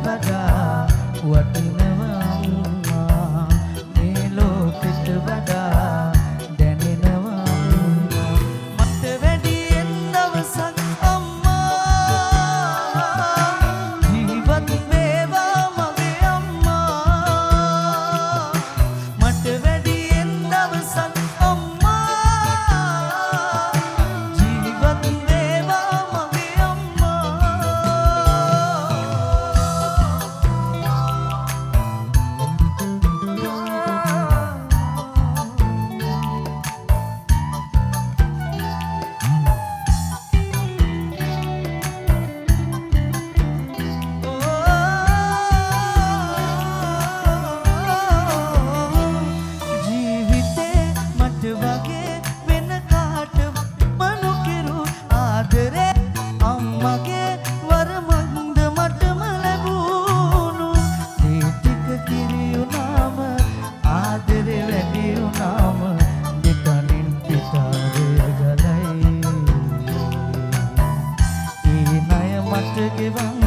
වඩා වටිනවා අම්මා. මේ ලෝකෙට වඩා දැනෙනවා අම්මා. මට වැඩියෙන් දවසක් අම්මා ජීවත් වේවා මගේ අම්මා. මට වැඩියෙන් දවසක් අම්මා ජීවත් වේවා මගේ අම්මා. ජීවිතේ මට වගේ වෙන කාටවත් නොකෙරු ආදරේ අම්මගේ වරමක්ද මටම ලැබුණු. ඒ ටික කිරි වුණාම, ආදරේ වැඩි වුණාම දෙකනින් පිටාරය ගලයි. ඒ ණය මට ගෙවන්න.